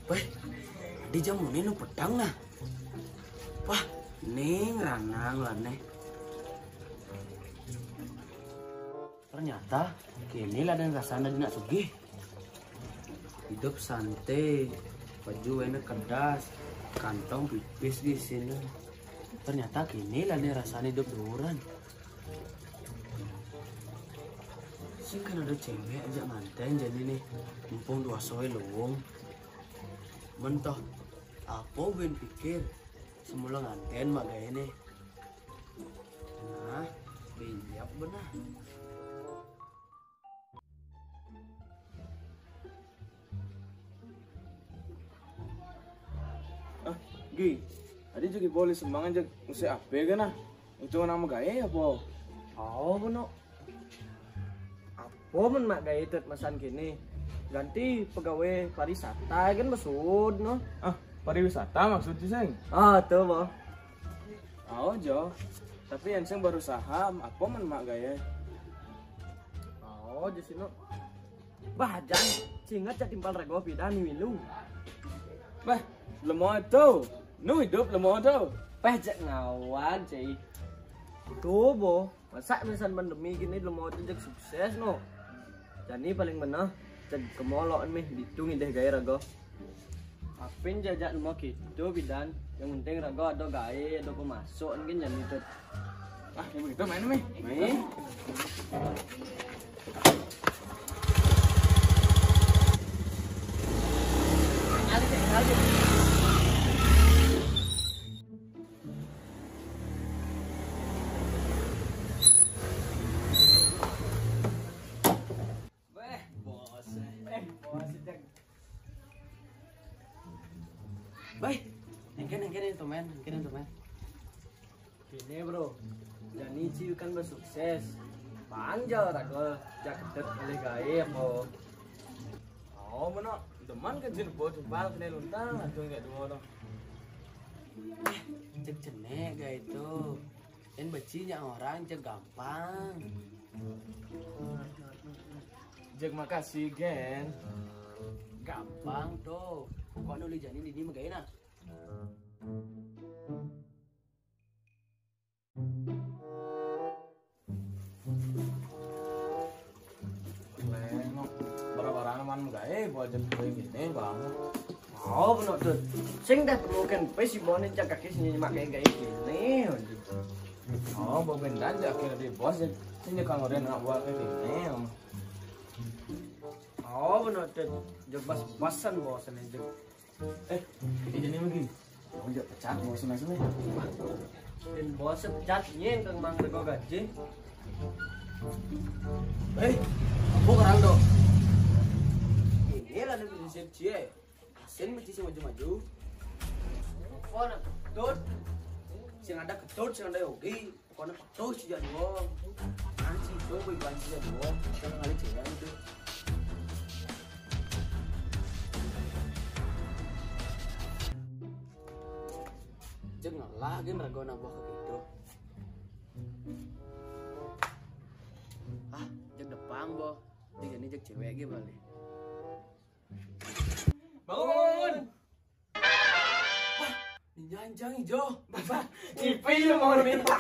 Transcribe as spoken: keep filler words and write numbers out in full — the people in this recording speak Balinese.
Wéh, di jamuné nu pedang nah. Wah, ning ranang lah né. Ternyata kéné lah adané rasané dina sugih. Hidup santai, baju wéné kedas, kantong pipis di sini. Ternyata kéné lah adané rasané hidup duuran. Sing kan ada cewek ajak nganten jani nih, mumpung duasoé luung. Mentoh, apa bén pikir, semula nganten mak gaé nih. Nah, binyap benar. Ah, Gi, tadi juga boleh sumbangan jag ngusik apa kan nah? Itu nang magaé apa? Oh, benar. Apa men mak gaé tut masan kini? Ganti pegawai pariwisata kan besud no. Ah, pariwisata maksudnya, Seng? Ah, tuh, boh. Oh, jo. Tapi yang Seng berusaha, apa men mak gaé? Oh, di sini. Bah, jan, singet cak timpal rego pidan ni milu. Bah, lemo tu. Nu hidup lemo tu. Peh cak ngawan, cai. Tuh, boh. Masa misan pandemi gini lemo tu jak sukses no. Jani paling meneh cek kemoloan mih ditung ideh gaé rego. Apin jajak lemo gitu bidan, yang penting rego ada gaé, ada pemasukan kan jani tut. Ah, yang begitu main mih. Main. Beh, bos. Eh, bos, Cek. Beh, engken, engken itu, men. Engken itu, men. Gini, bro. Jani ci kan bersukses. Panjang raga jak ketet oleh gaib, bro. Oh, mana? Demen ke jin bos jumpal kena luntang, langsung kayak dua orang. Cek cenek gak itu. Kan beci nyak orang cek gampang. Cek makasih, Gen. Gampang tuh. Pokoknya uli jani dini megain ah. Leno, bara-bara man gaé, buat jam kue gini, Bang. Oh, bener tuh. Sing dah perlukan pe si Boni cak kaki sini mak kayak gaé gini. Oh, Bang Bendan cak akhirnya di bos, cak. Sini kan udah nak buat kayak gini. Oh, bener tuh. Jek bas-basan bosan aja. Eh, ini jadi lagi. Mau jak pecat bos langsung nih. Dan bos pecat nyén kang mang rego gaji. Eh, apa kerang dok? Ini lah ada prinsip cie. Asin mesti sing maju-maju. Apa nak ketut? Sing ada ketut, sing ada yogi. Pokoknya petuh sih jadi wong. Anjing tuh, gue banci jadi wong. Kita ngalih cewek itu. Cek ngelah, gen ragu nambah ke gitu. Ah, cek depan, boh. Cek ini cek cewek ge balik. Bangun! Wah, janjang ijo. Bapak, ipi lu mau minta.